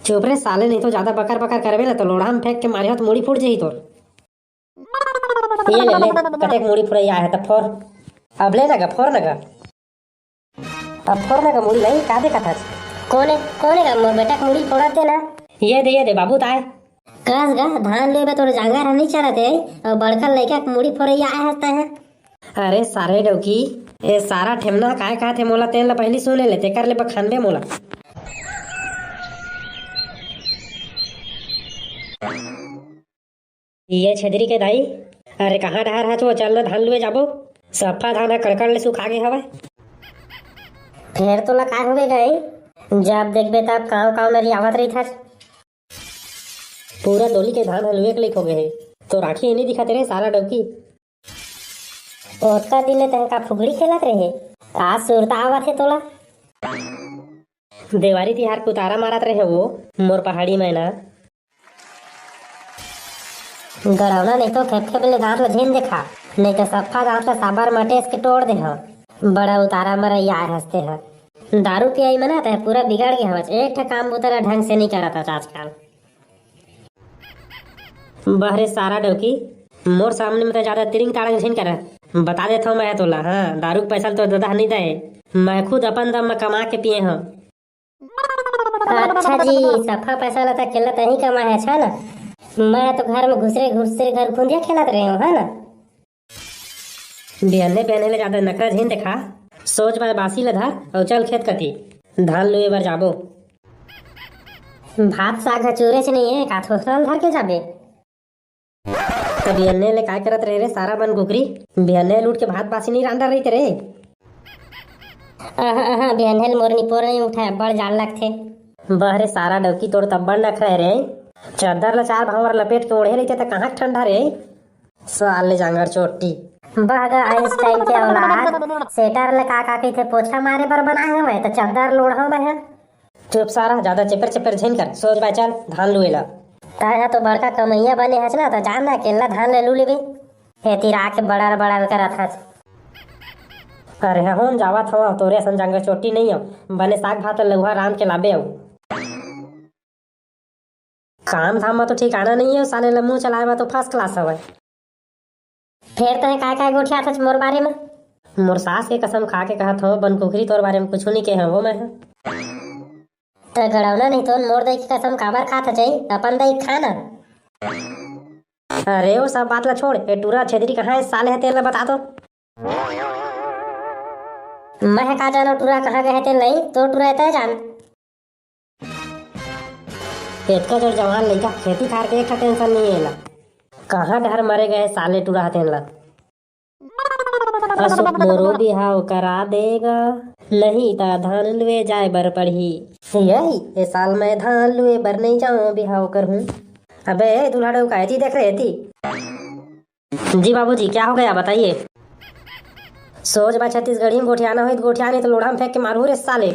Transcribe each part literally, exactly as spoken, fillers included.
चुप रे साले, नहीं तो ज्यादा बकर बकर करबे ना तो लोढ़ा में फेंक के मारे हो तो मुड़ी फूट जाही तोर। ये ले ले, कतेक मुड़ी फुरैया है त फोर। अब ले ना गा, फोर ना गा। अब फोर ना गा मुड़ी, नहीं का देखत हस? कोने कोने गा मोर बेटा के मुड़ी फोड़त हे ना। ये दे, ये दे बाबू ताय। कस गा धान लेबे तोर जांगर ह नहीं चलत हे, और बड़का लइका के मुड़ी फोड़ैया आए हस तैं। अरे सारे डौकी, ए सारा ठेमना काय कहत हे मोला, तेन ला पहली सुने ले, तेकर ले बखानबे मोला। ये छेदरी के दाई, अरे कहाँ डहर हच वो, चल ना धान लुए जाबो। सफा धान ह कड़कड़ ले सुखा गे हवय। फेर तोला काय होगे गई, जब देखबे तब काव काव में रियावत रहिथस। पूरा डोली के धान ह लुए के लइक हो गए हे, तो राखी ही नहीं दिखत रे साला डौकी। ओतका दिन ले तहका फुगड़ी खेलत रहे, आज सुरता आवत हे तोला। देवारी तिहार कुतारा मारत रहे वो मोर पहाड़ी मैना। गड़ौना नहीं तो खेप खेप ले दांत ल झिन देखा, नहीं तो सफा दांत ल साबर मटेस के टोड़ दे हो। बड़ा उतारा मरैया आए हंसते हो। दारू पियाई मना तह पूरा बिगड़ गए हवच, एक ठा काम बुता ल ढंग से नहीं करत हच आजकल। बहरे सारा डौकी, मोर सामने में तो ज्यादा तिरिंग ताड़ंग झिन कर। बता देत हूँ मैं तोला, हाँ, दारू के पैसा तो ददा नहीं दे, मैं खुद अपन दम में कमा के पिए हूँ। अच्छा जी, सफा पैसा ला त खेलत नहीं कमा है, अच्छा ना? मैं तो घर में घुसरे घुसरे घर खुंदिया खेलत रहे हूँ, है ना? बिहन्ने बिहन्ने ले ज्यादा नखरा झिन देखा, सोच बाय बासी ल धर और चल खेत कती, धान लुए बर जाबो। भात साग ह चूरे से नहीं है, का थोसला ल धर के जाबे? त बिहन्ने ले काय करत रहे रे सारा बन कुकरी? बिहन्ने लूट के भात बासी नहीं रांधा रही रे। अहा अहा, बिहन्ने ले मोर निपोर नहीं उठाए, बड़ जाल लगथे। बहरे सारा डौकी तोर तब्बड़ नखरा रे। चद्दर ल चार भावर लपेट के ओढ़े रहिते त कहाँ के ठंडा रे? साले जांगर चोटी। बह गा आइंस्टाइन के औलाद, सेटर ल का का कहिथे, पोछा मारे बर बनाए हवय त चद्दर लोढ़ो मैं ह। चुप सारा, ज्यादा चेपर चेपर झिन कर, सोच बाय चल धान लुए ला। तैं ह तो बड़का कमैया बने हस ना, त जान ना अकेल्ला धान ले लू लेबे। एती राख के बड़र बड़र करत हस। अरे हूँ जावत हव, तोरे असन जांगर चोटी नहीं हो, बने साग भात लउहा रांध के लाबे अउ। काम धाम में तो ठिकाना नहीं है, साले ल मुंह चलाए में तो फर्स्ट क्लास हवय। फेर तैं काय काय गोठियाथच मोर बारे में? मोर सास के कसम खा के कहत हव, बन कुकरी तोर बारे में कुछ नहीं कहे हव मैं ह। त गड़ौना नहीं तो मोर दई के कसम काबर खात हच? अपन दई खा ना। अरे वो सब बात ला छोड़, ए टूरा छेदरी कहाँ है साले है तेल बता तो। मैं का जानो टूरा कहाँ गए तेल नहीं, तो टूरा तय जान। एतका जोर जवान लइका, खेती खार के एक ठा टेंशन नहीं है एला। कहाँ डहर मरे गए साले टूरा हतेन ला। असो मोरो बिहाव करा देगा, नहीं ता धान लुए जाए बर पड़ही। यही ए साल मैं धान लुए बर नहीं जाऊं, बिहाव करहूं। अबे ए दुल्हा डौका, एती देख रे एती। जी बाबूजी, क्या हो गया बताइए। सोच बा छत्तीसगढ़ी में गोठियाना होई तो गोठिया, नहीं तो लोढ़ा में फेंक के मारू रे साले।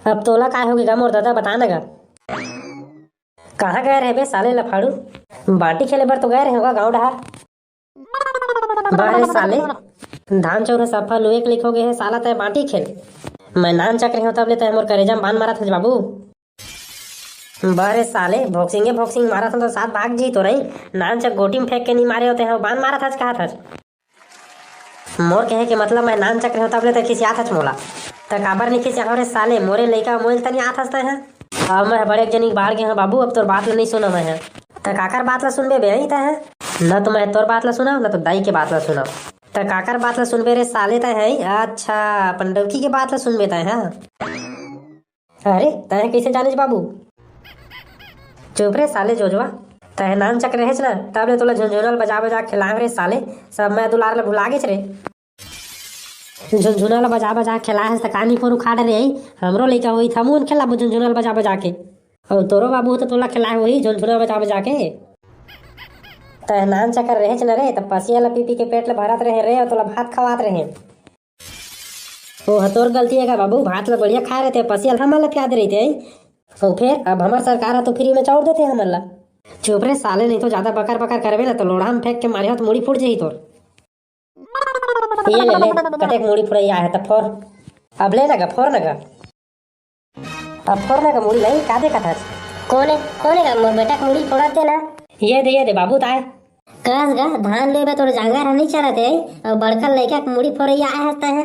अब तोला काय होगे गा मोर दादा, बता ना गा। कहाँ गए रहे बे साले लफाड़ू? बांटी खेले बर तो गए रहे होगा गाँव डहार। बारे साले, धान चौरा सफा लुए के लिख हो गए है साला, तय बांटी खेल। मैं नान चक रहे हो तब ले तय मोर करेजा में बान मारत हस बाबू। बारे साले, भोक्सिंगे भोक्सिंग मारत हस तो साथ भाग जी तो नहीं, नान चक गोटी में फेंक के नहीं मारे होते हैं, बान मारत हस कहत हस। मोर कहे के मतलब मैं नान चक रहे हो तब ले तय खिसियात हस मोला। त काबर नहीं खिसिया हो रे साले, मोरे लइका मोइल तनी आत हस तय है। अब मैं बड़े एक जनी के बाढ़ गए हूँ बाबू, अब तोर बात ला नहीं सुना मैं है। त काकर बात ला सुनबे बे, यही तय है। न तो मैं तोर बात ला सुना, न तो दाई के बात ला सुना। त काकर बात ला सुनबे रे साले तय है? अच्छा, अपन डौकी के बात ला सुनबे तय है। अरे, तय कैसे जाने बाबू? चुप रे साले जोजवा, तय नान चक रहेच ना, तब ले तोला झुनझुना ल बजा बजा के खेलाए रे साले, सब मैं दुलार ला भुला गेच रे। झुनझुना ला बजा बजा के खेलाए हस त का निपोर उखाड़ रे, हमरो लइका होई त हमू खेलाबो झुनझुना ला बजा बजा के। अउ तोरो बाबू ह त तोला खेलाए होही झुनझुना बजा बजा के। तय नान चकर रहेच न रे, त पसिया ला पी पी के पेट ला भरत रहे रे, अउ तोला भात खवात रहे। ओ ह तोर गलती हे का बाबू, भात ला बढ़िया खाए रहते, पसिया ला हमन ला पिया दे रहिते। अउ फेर अब हमर सरकार ह तो फ्री में चाउर देते हमन ला। चुप रे साले, नहीं तो ज्यादा बकर बकर करबे ना तो लोढ़ा में फेंक के मारे हो तो मुड़ी फूट जाही तोर। ये ले ले, कतेक मुड़ी फुरैया है त फोर। अब ले ना गा, फोर ना गा। अब फोरना का मुड़ी नहीं, का देखत हस? कोने, कोने का मोर बेटा के मुड़ी फोड़त हे ना? ये दे, ये दे बाबू ताय। कस गा, धान लुए बर तोर जांगर ह नहीं चलत हे, अउ बड़का लइका के मुड़ी फोड़इया आय हस तैं ह।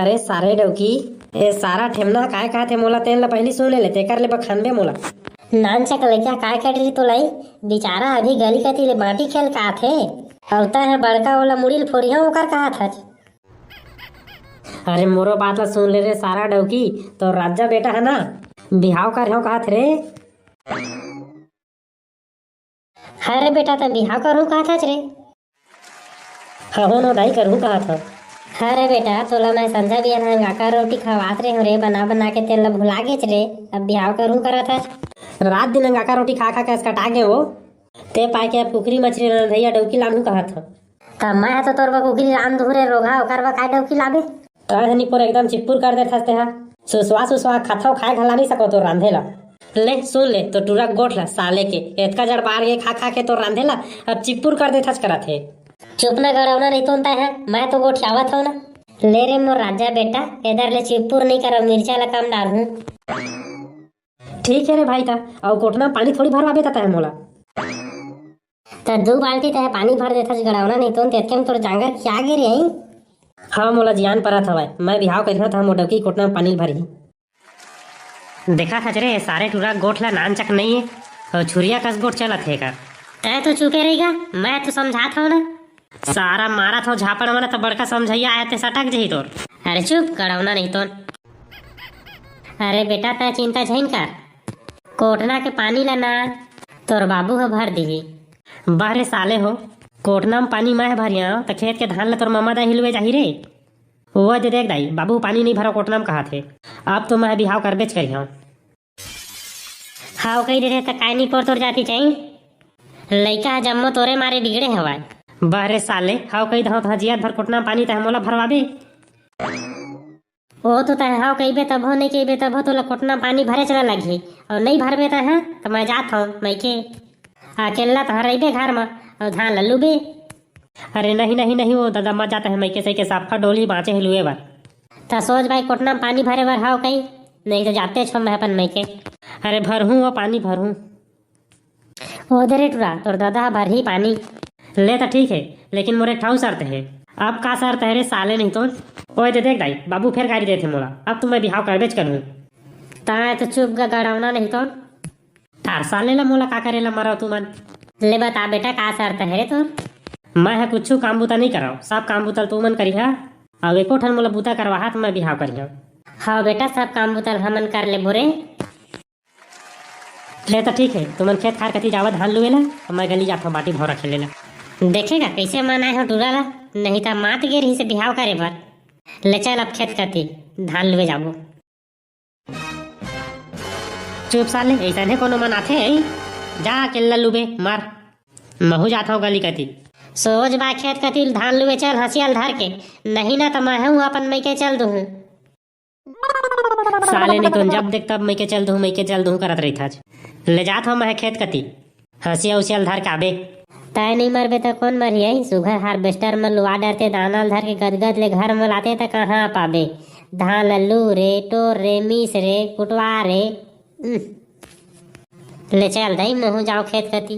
अरे सारे डौकी, ए सारा ठेमना काय कहत हे मोला, तेन ला पहिली सुन ले, तेकर ले बखानबे मोला। नानचक लइका काय कट रही तोला, बिचारा अभी गली कती ले बांटी खेल का आथे, अउ तैं ह बड़का ओला मुड़ी ल फोड़िया ओकर कहत हच। अरे मोरो बात ला सुन ले रे सारा डौकी, तोर राजा बेटा है ना, बिहाव कर हो कहत रे। अरे बेटा, तैं बिहाव करहूं कहत हच रे? हाँ हो नो दाई, करहूं कहत हव। अरे बेटा, तोला मैं संझा बिहान अंगाका रोटी खवात रहे हूँ रे, बना बना के तेला भुला गेच रे, अब बिहाव करहूं करत हच। रात दिन अंगाका रोटी खा खा के असकटा गे वो। ते पाय के अब कुकरी मछरी रंधइया डौकी लानहूं कहत हव। त मैं ह तो तोर बर कुकरी रांध दूहूं रे रोगहा, ओकर बर काय डौकी लाबे? तैं ह निपोर एकदम चिप्पुर कर देथस तेहा। सुसवा सुसवा खाथव, खाए घला नहीं सको तोर रांधे ला। ले सुन ले, तो टूरा गोठ ला साले के, एतका जड़ बार के खा खा के तोर रांधे ला अब चिप्पुर कर देथस करत हे। चुप ना गड़ौना नहीं तो तैं ह, मैं तो गोठियावत हव ना। ले रे मोर राजा बेटा, एदर ले चिप्पुर नहीं करव, मिर्चा ला कम डारहूं। ठीक है रे भाई, ता अउ कोटना पानी थोड़ी भरवाबे ता तैं मोला। त दू बाल्टी तैं पानी भर देथस गड़ौना नहीं तो, तेतके में तोर जांगर खिया गे रे। हाँ, मोला जियान परत हवय, मैं बिहाव करिहौं त मोर डौकी कोटना में पानी भरही। देखत हच रे, सारे टूरा गोठ ला नानचक नहीं है, अउ छुरिया कस गोठ चलत हे का। तैं तो चुपे रही गा, मैं तो समझात हव ना। सारा मारत हव झापड़ मन, त बड़का समझइया आय ते सटक जही तोर। अरे चुप, गड़ौना नहीं तो। अरे बेटा, तैं चिंता झइन कर, कोटना के पानी ला ना तोर बाबू ह भर दिही। बाह रे साले हो, कोटना म पानी मैं ह भरिया त खेत के धान ला तोर ममा दाई हिलवे जाही रे। वो दे देख दाई, बाबू पानी नहीं भरा कोटना म कहत हे। अब तो मैं बिहाव करबेच करिहौं। हाव कही दे त काय नहीं पोर तोर जाति चाही? लइका ह जम्मो तोरे मारे बिगड़े हवय। बाह रे साले, हाव कही दहौं त हजियात भर कोटना म पानी तैं मोला भरवाबे। ओ तो तैं हाव कहिबे तभो, नहीं कहिबे तभो, तोला कोटना पानी भरे चला लगही। अउ नहीं भरबे तैं ह, त मैं जात हौं मइके। अकेल्ला तैं ह रहिबे घर म, अउ धान ल लूबे। अरे नहीं, नहीं, नहीं, वो दादा मत जात हे मइके, सइके साफा डोली बांचे हे लुए बर। त सोच भाई, कोटना म पानी भरे बर हाव कही, नहीं तो जाते छो मैं अपन मइके। अरे भरहूं वो पानी भरहूं। ओ दे रे टुरा, तोर ददा ह भरही पानी। ले त ठीक हे, लेकिन मोर एक ठा अउ शर्त हे। अब का शर्त हे रे साले नहीं तो? ओए दे देख दाई, बाबू फेर गारी देथे मोला। अब तो मैं बिहाव करबेच करहूं। ताय तो चुप गा गड़ौना नहीं तो। तार साले ला मोला का करे ला मरव तुमन? ले बता बेटा, का शर्त हे रे तोर? मैं ह कुछु काम बुता नहीं करव, सब काम बुता ल तुमन करिहा। अउ एको ठन मोला बुता करवाहा त मैं बिहाव करिहा। हाँ बेटा, सब काम बुता ल हमन कर लेबो रे। ले त ठीक हे, तुमन खेत खार कती जावा धान लुए ला, अउ मैं गली जाथव बाटी भौरा खेले ला। देखेगा कइसे मनाए हो टूरा ला, नहीं त मात गे रहिसे बिहाव करे बर। ले चल अब खेत कती धान लुए जाबो। चुप साले, अइसने कोनो मन आथे, अई? जा अकेल्ला लुबे, मर। महू जाथव गली कती। सोच बा खेत कती धान लुबे चल, हंसिया ल धर के, नहीं ना त महू अपन मइके चल दूहूं। साले नहीं तो जब देख तब मइके चल दूहूं, मइके चल दूहूं करत रहिथच। ले जात हव मैं खेत कती। हंसिया उसिया ल धर के आबे। तैं नहीं मरबे त कोन मरही? अई सुघर हार्वेस्टर म लुआ डरते दाना ल धर के गदगद ले घर म लाते त कहां पाबे? धान ल लू रे, टोर रे, मीस रे, कुटवा रे। उह। ले चल दाई, महू जाव खेत कती।